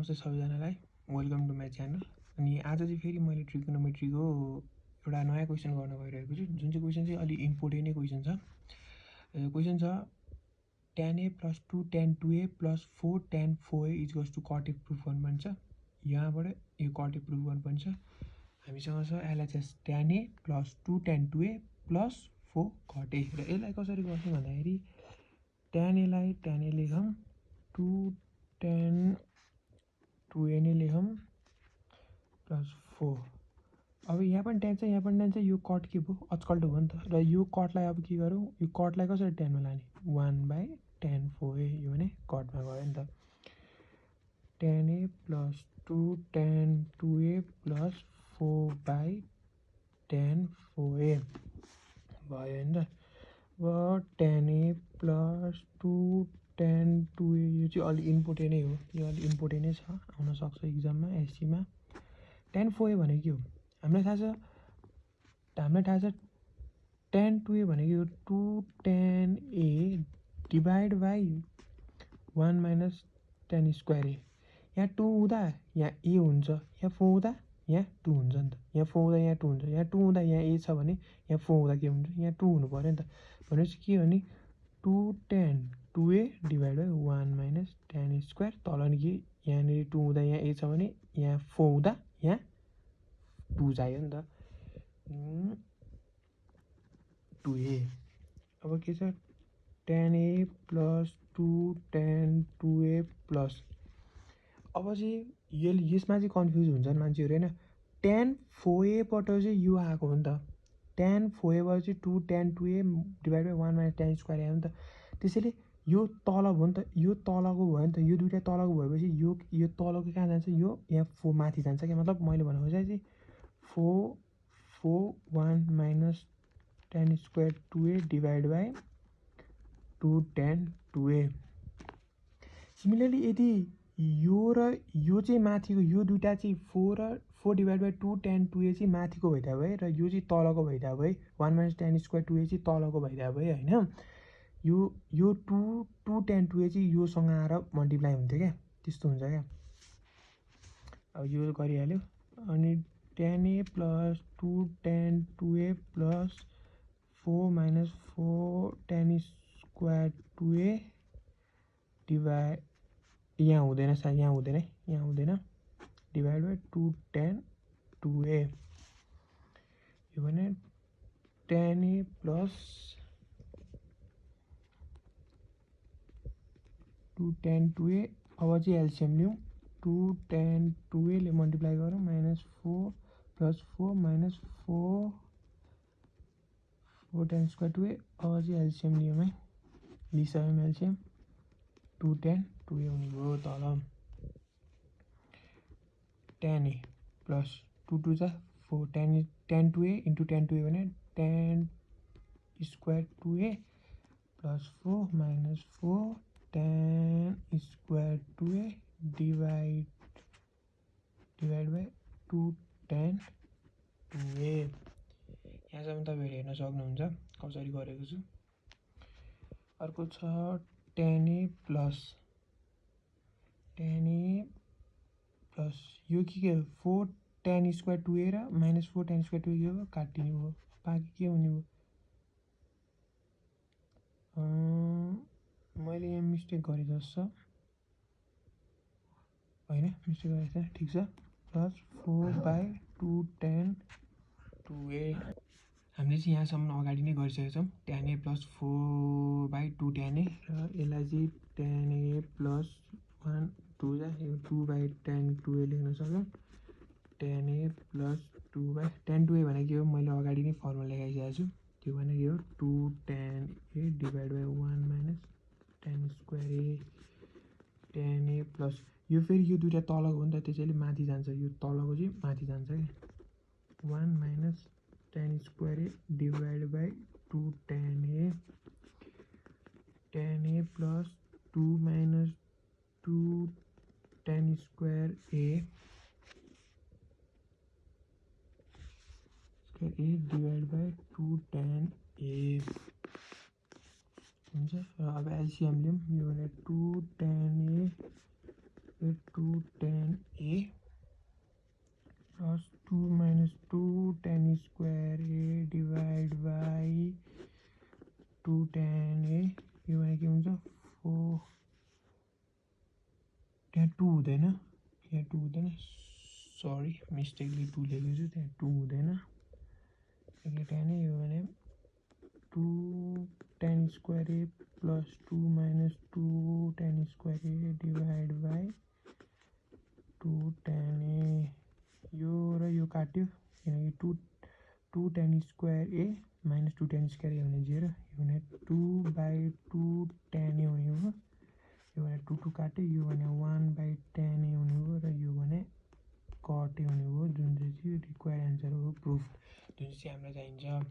नमस्ते सबैजनालाई, welcome to my channel. अनि आज चाहिँ फेरि मैले ट्रिगोनोमेट्रीको एउटा नयाँ क्वेसन गर्न गइरहेको छु, जुन चाहिँ क्वेसन चाहिँ अलि इम्पोर्टेन्टै क्वेसन छ। क्वेसन छ tan a + 2 tan 2a + 4 tan 4a = cot a proof गर्नु भन्छ। यहाँबाट यो cot a प्रुफ गर्नुपर्ने छ। हामीसँग छ LHS tan a + 2 tan 2a + 4 cot a। र यसलाई कसरी गर्छौँ भन्दाखेरि tan a लाई tan a लेखौँ, 2 tan 2a नै लेखौँ +4। अब यहाँ पनि tan छ, यहाँ पनि tan छ, यो कट के भयो, अचकल्टो भयो नि त। र यो कटलाई अब के गरौँ, यो कटलाई कसरी ट्यानमा लाने, 1/tan 4a, यो भने कटमा गयो नि त। tan a + 2 tan 2a + 4/tan 4a भयो नि त। अब tan a + 2 tan 2a, यो चाहिँ अलि इम्पोर्टेन्टै हो, यो अलि इम्पोर्टेन्टै छ, आउनसक्छ इक्जाममा एससीमा। tan 4a भनेको के हो, हामीलाई थाहा छ tan 2a भनेको 2 tan a / 1 - tan square a। यहाँ 2 हुँदा यहाँ a हुन्छ, यहाँ 4 हुँदा यहाँ 2 हुन्छ नि त। यहाँ 4 हुँदा यहाँ 2 हुन्छ, यहाँ 2 हुँदा यहाँ a छ भने यहाँ 4 हुँदा के हुन्छ, यहाँ 2 हुनु पऱ्यो नि त। भनेपछि के भने 2 tan 2a / 1 - tan स्क्वायर, तल नि के, यहाँनिर 2 हुँदा यहाँ a छ भने यहाँ 4 हुँदा यहाँ 2 चाहियो नि त, 2a। अब के छ, tan a + 2 tan 2a +, अब चाहिँ यसमा चाहिँ कन्फ्युज हुन्छन् मान्छेहरू होइन। tan 4a बाट चाहिँ यो आएको हो नि त, tan 4a बाट चाहिँ 2 tan 2a / 1 - tan स्क्वायर आयो नि त। त्यसैले यो तल भयो नि त, यो तलको भयो नि त, यो दुइटा तलको भएपछि यो तलको कहाँ जान्छ, यो यहाँ 4 माथि जान्छ क्या। मतलब मैले भनेको चाहिँ 4 1 - tan square 2a / 2 tan 2a। Similarly यदि यो र यो चाहिँ माथिको, यो दुइटा चाहिँ 4 र 4 / 2 tan 2a चाहिँ माथिको भइदिया भए, र यो चाहिँ तलको भइदिया भए, 1 - tan स्क्वायर 2a चाहिँ तलको भइदिया भए होइन, यो 2 tan 2a चाहिँ योसँग आएर मल्टिप्लाई हुन्थ्यो क्या, त्यस्तो हुन्छ क्या। अब यो गरिहाल्यो। अनि tan a + 2 tan 2a + 4 - 4 tan square 2a / यहाँ हुँदैन, यहाँ हुँदैन, / 2 tan 2a। यो भने tan a + 2 tan 2a। अब चाहिँ एलसिएम लिउँ, 2 tan 2a ले मल्टिप्लाई गरौँ, -4 + 4 - 4 tan स्क्वायर 2a। अब चाहिँ एलसिएम लियौँ है, लिइसक्यौँ एलसिएम, 2 tan 2a हुनुभयो तल। tan a + 2 2 जा 4 tan 2a × tan 2a भने tan square 2a + 4 - 4 tan square 2a / 2 tan 2a। यहाँसम्म तपाईँहरू हेर्न सक्नुहुन्छ कसरी गरेको छु। अर्को छ tan a + यो के हो, 4 tan स्क्वायर 2a र -4 tan स्क्वायर 2a के हो, काटिने भयो, बाँकी के हुने भयो। मैले यहाँ मिस्टेक गरेँ जस्तो होइन, मिस्टेक गरेको छैन, ठिक छ, +4/2 tan 2a। हामीले चाहिँ यहाँसम्म अगाडि नै गरिसकेका छौँ, tan a + 4/2 tan a, र यसलाई चाहिँ tan a + 1 2 जा 2/tan 2a लेख्न सक्छौँ। tan a + 2 tan 2a भनेको के हो, मैले अगाडि नै फर्मुला लेखाइसकेको छु, त्यो भनेको के हो, 2 tan a / 1 - tan square a tan a + यो फेरि यो दुइटा तलको हो नि त, त्यसैले माथि जान्छ, यो तलको चाहिँ माथि जान्छ कि, 1 - tan square a / 2 tan a + 2 - 2 tan square a / 2 tan a हुन्छ। र अब एलसिएम लिउँ, यो भने 2 tan a 2 tan त्यहाँ 2 हुँदैन, यहाँ 2 हुँदैन, सरी मिस्टेकली 2 लेखेको छु, त्यहाँ 2 हुँदैन। tan ए हो भने 2 tan square A plus 2 minus 2 tan square A divide by 2 tan ए। यो र यो काट्यो किनकि 2 tan स्क्वायर ए माइनस 2 tan स्क्वायर ए हुने 0, यो भने 2/2 tan ए हुने हो। यो भने 2 काट्यो, यो भने 1/tan ए हुने हो र यो भने cot ए हुने हो, जुन चाहिँ रिक्वायर्ड एन्सर हो प्रुफ, जुन चाहिँ हामीलाई चाहिन्छ।